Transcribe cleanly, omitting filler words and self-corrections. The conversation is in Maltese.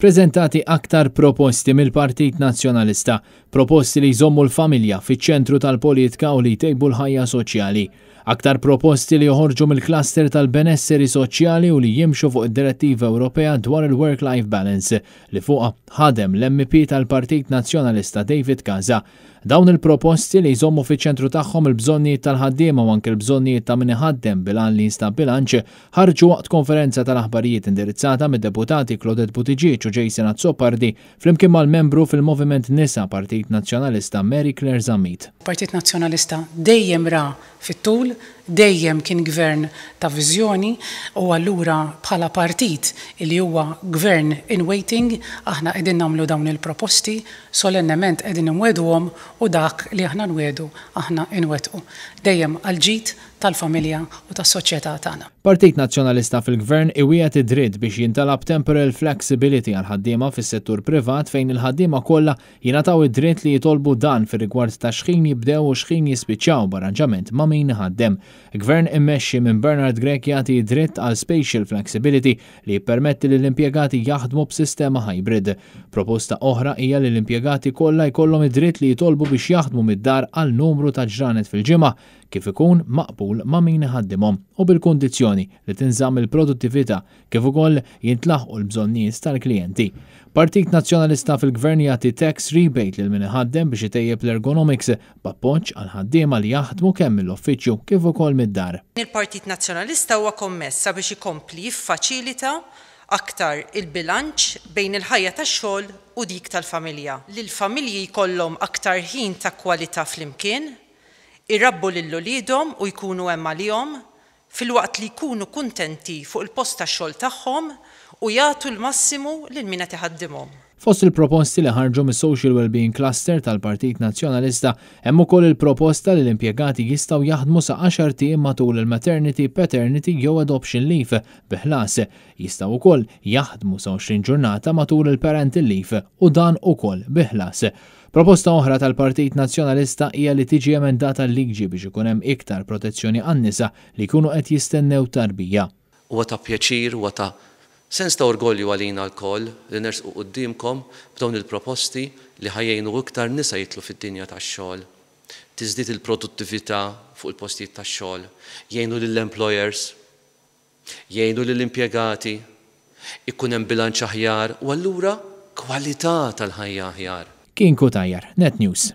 Preżentati aktar proposti mill-Partit Nazzjonalista, proposti li jżommu l-familja fiċ-ċentru tal-politika u li jtejbu l-ħajja soċjali. Aktar proposti li joħorġu mill-cluster tal-benesseri soċjali u li jimxu fuq id-Direttiva Ewropea dwar il-Work-Life Balance li fuqha ħadem l-MEP tal-Partit Nazzjonalista David Casa. Dawn il-proposti li jżommu fiċ-ċentru tagħhom il-bżonnijiet tal-ħaddiema u anke l-bżonnijiet ta' min iħaddem bil-għan li jinstab bilanċ ħarġu waqt konferenza tal-aħbarijiet indirizzata mid-deputati Claudette Buttigieg u Jason Azzopardi flimkien mal-membru fil-Moviment Nisa Partit Nazzjonalista Mary Claire Zammit. Partit Nazzjonalista dejjem ra fit-tul, dejjem kien gvern ta' viżjoni u allura bħala partit li huwa gvern in waiting aħna qegħdin nagħmlu dawn il-proposti, solennement qegħdin inwegħduhom u dak li aħna nwiegħdu aħna nwettqu. Dejjem għall-ġid tal-familja u tas-soċjetà tagħna. Partit Nazzjonalista fil-Gvern iwiegħed id-dritt biex jintalab temporal flexibility għall-ħaddiema fis-settur privat fejn il-ħaddiema kollha jingħataw id-dritt li jitolbu dan fir-rigward ta' x'ħin jibdew u x'ħin jispiċċaw b'arranġament ma' min iħaddem. Gvern immexxi minn Bernard Grech jagħti dritt għal spatial flexibility li jippermetti lill-impjegati jaħdmu b'sistema hybrid. Proposta oħra hija li l-impjegati kollha jkollhom id-dritt li jitolbu biex jaħdmu mid-dar għal numru ta' ġranet fil-ġimgħa kif ikun maqbul ma' min iħaddimhom u bil-kundizzjoni li tinżamm il-produttività kif ukoll jintlaħqu l-bżonnijiet tal-klijenti. Partit Nazzjonalista fil-Gvern jagħti tax rebate lil min iħaddem biex itejjeb l-ergonomics b'appoġġ għal ħaddiema li jaħdmu kemm mill-uffiċċju kif ukoll mid-dar. Il-Partit Nazzjonalista huwa kommess sabiex ikompli jiffaċilita aktar il-bilanċ bejn il-ħajja tax-xogħol u dik tal-familja. Li l-familji jkollhom aktar ħin ta' kwalità flimkien, irabbu lil uliedhom u jkunu hemm għalihom, filwaqt li jkunu kuntenti fuq il-post tax-xogħol tagħhom u jagħtu l-massimu lil min qed iħaddimhom. Fost il-proposti li ħarġu mis-Social Wellbeing Cluster tal-Partit Nazzjonalista hemm ukoll il-proposta li l-impjegati jistgħu jaħdmu sa 10 ijiem matul il-maternity, paternity jew adoption leave bi ħlas. Jistgħu wkoll jaħdmu sa 20 ġurnata matul il-parental leave u dan ukoll bi ħlas. Proposta oħra tal-Partit Nazzjonalista hija li tiġi emendata l-liġi biex ikun hemm iktar protezzjoni għan-nisa li jkunu qed jistennew tarbija. Huwa ta' pjaċir, huwa ta' sens ta' orgolju għalina lkoll li nersqu quddiemkom b'dawn il-proposti li ħa jgħinu iktar nisa jidħlu fid-dinja tax-xogħol, tiżdied il-produttività fuq il-postijiet tax-xogħol, jgħinu lill-employers, jgħinu lill-impjegati, ikun hemm bilanċ aħjar u allura kwalità tal-ħajja aħjar. Kien Cutajar, Net News.